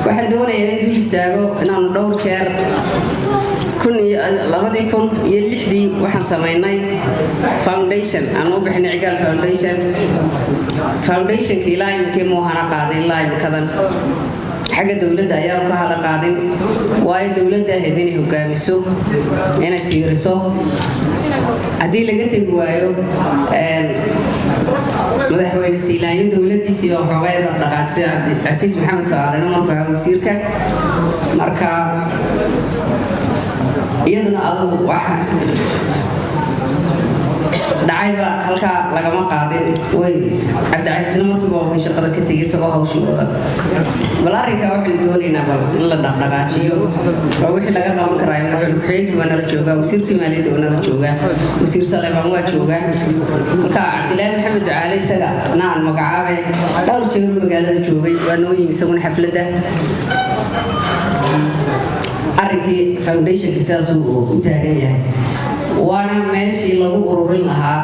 Waxaan doonayaa in dul istaago inaanu dhowr jeer 2006-dii waxaan samaynay foundation aan u bixinay Cigaal Foundation. Foundationka ilaa iminkii muu hana qaadin. Ilaa iminkadan xagga dowladda ayaa ka hana qaadin, waayo dowladda ahayd inay hogaamiso, inay tiiriso. Haddii laga tegi waayo, Madaxweyne Siilaanyo dowladiisii baa waxoogay dhaqdhaqaajisay. Cabdicasiis Maxamed Saalino markuu ahaa wasiirka, marka iyaduna adugu wax dhacayba halkaa lagama qaadin. Way Cabdicasiisna markiiba waa shaqada ka tegay isagoo hawshii wada. Bal arrinkaa waxaynu doonaynaa bal in la dhaqdhaqaajiyo oo wixii laga qaban karaa. Madaxweyne ku-xigeenkii waa nala joogaa, wasiirkii maaliyadda waa nala joogaa, wasiir Saleebaan waa joogaa. Marka Cabdilaahi Maxamed Ducaale isaga na aan magacaabe, dhowr jeeru magaalada joogay, waa noo yimi isaguna xafladda. Arrinkii foundationka sidaasuu u taagan yahay, waana meeshii lagu ururin lahaa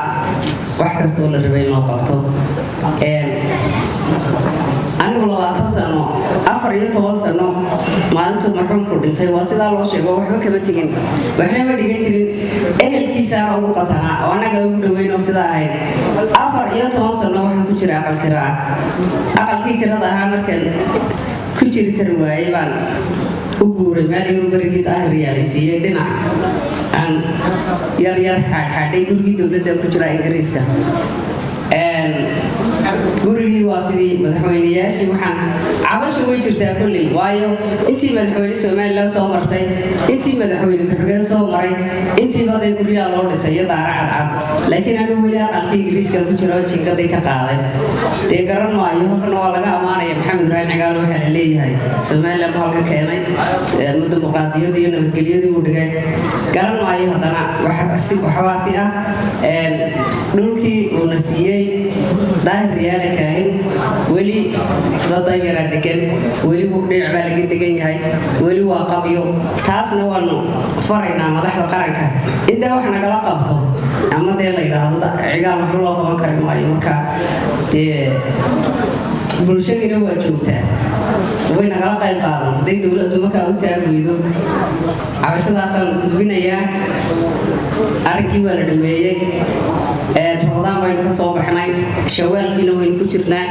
wax kastoo la rabay in loo qabto. Anigu 20 sano, 14 sano maalintuu marxuumku dhintay, waa sidaa loo sheego, waxba kama tegin, waxna ma dhigan jirin. Ehelkiisaana ugu qatanaa oo annaga ugu dhoweyn oo sidaa ahayd. 14 sano waxaan ku jira aqal kira ah. Aqalkii kirada ahaa markaan ku jiri kari waayey baan u guuray meel yaru berigeed ah riyaalaysiiyey, dhinac aan yar yar xaadxaadhay. Gurigii dowladdan ku jira Ingiriiska. Gurigii waa sidii madaxweyneyaashii. Waxaan cabasha way jirtaa kolley, waayo intii madaxweyne Somaliland soo martay, intii madaxweyne ku-xigeen soo maray, intiiba dee guryaha loo dhisay iyo daara cadcad, laakiin anigu weli aqalkii Ingiriiska ku jira oo jingaday ka qaaday. Dee garan maayo. Halkana waa laga ammaanaya Maxamed Ibraahim Cigaal. Waxaa la leeyahay Somaliland buu halka keenay, dimuqraadiyadii iyo nabadgelyadii uu dhigay. Garan maayo. Haddana waxbaasi ah dhulkii uuna siiyey Daahir Riyaale Kaahin, weli dad danyaraa degan, weli dhinac baa laga degan yahay, weli waa qabyo. Taasna waanu faraynaa madaxda qaranka intaa wax nagala qabto, ama dee la yidhaahdo Cigaal waxba loo qaban kari maayo. Marka dee bulshadiina waa joogtaa, way nagala qayb qaadan hadday dowladdu markaa u taag weydo. Cabashadaasaan gudbinayaa. Arrinkii waa la dhameeyey. Ramadaan baynu ka soo baxnay, Shawaalkiina waynu ku jirnaa.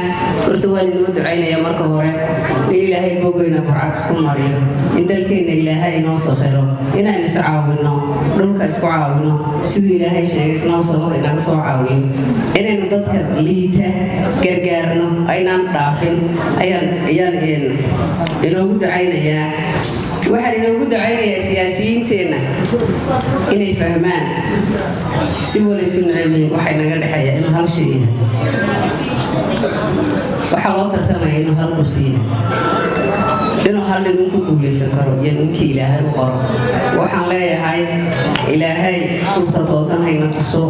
Horta waan inoo ducaynayaa marka hore in Ilaahay bogeyna burcad isku mariyo, in dalkeenna Ilaahay inoo sakhiro, inaynu isu caawinno, dhulka isku caawino siduu Ilaahay sheegay, isna samada inaga soo caawiyo, inaynu dadka liita gargaarno, aynaan dhaafin ayaan inoogu ducaynayaa. Waxaan inoogu ducaynayaa siyaasiyiinteenna inay fahmaan si walaysu necabyihiin waxay naga dhexeeya inuu hal shay yahay, waxaa loo tartamaya inuu hal kursi yahay, inuu hal nin ku guulaysan karo iyo ninkii Ilaahay u qoro. Waxaan leeyahay Ilaahay tubta toosan hayna tuso,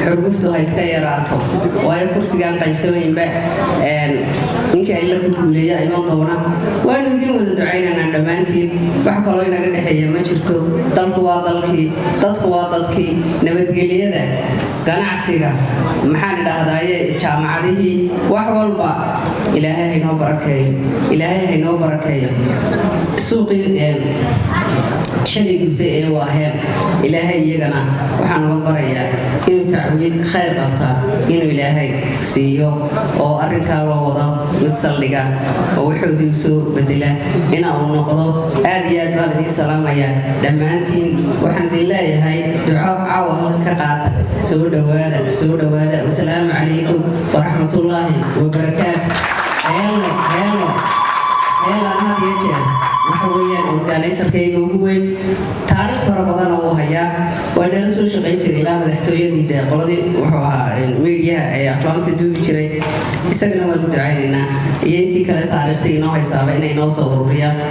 xurguftu ha iska yaraato, waayo kursigaan qaybsamaynba ninkii ay la ku guuleeya iman doona. Waanu idin wada ducaynaynaa dhammaantiin. Wax kaloo inaga dhexeeya ma jirto. Dalku waa dalkii, dadku waa dadkii. Nabadgelyada, ganacsiga, maxaan idhaahdaaye, jaamacadihii, wax walba Ilaahay haynoo barakeeyo, Ilaahay haynoo barakeeyo. Suuqii shalay gubtay ee waaheen, Ilaahay iyagana waxaan uga barayaa inuu tacwiid khayr qabta inuu Ilaahay siiyo, oo arrinkaa loo wado mid saldhiga oo waxoodii u soo bedela ina uu noqdo. Aad iyo aad baan idiin salaamayaa dhammaantiin. Waxaan idin leeyahay duco caawa halka ka qaata. Soo dhowaada, soo dhowaada. Wasalaamu calaykum waraxmatullaahi wabarakaatu. Heelno, heelno, heelan. Had iyo jeer waxa weeyaan organizerkayga ugu weyn, taariikh fara badana uu hayaa, waa nala soo shaqayn jiray ilaa madaxtooyadii. Dee qoladii wuxuu ahaa miidiyaha ee aflaamta duubi jiray. Isagana waan u ducaynaynaa iyo intii kale taariikhdii inoo haysaaba inay noo soo ururiyaan.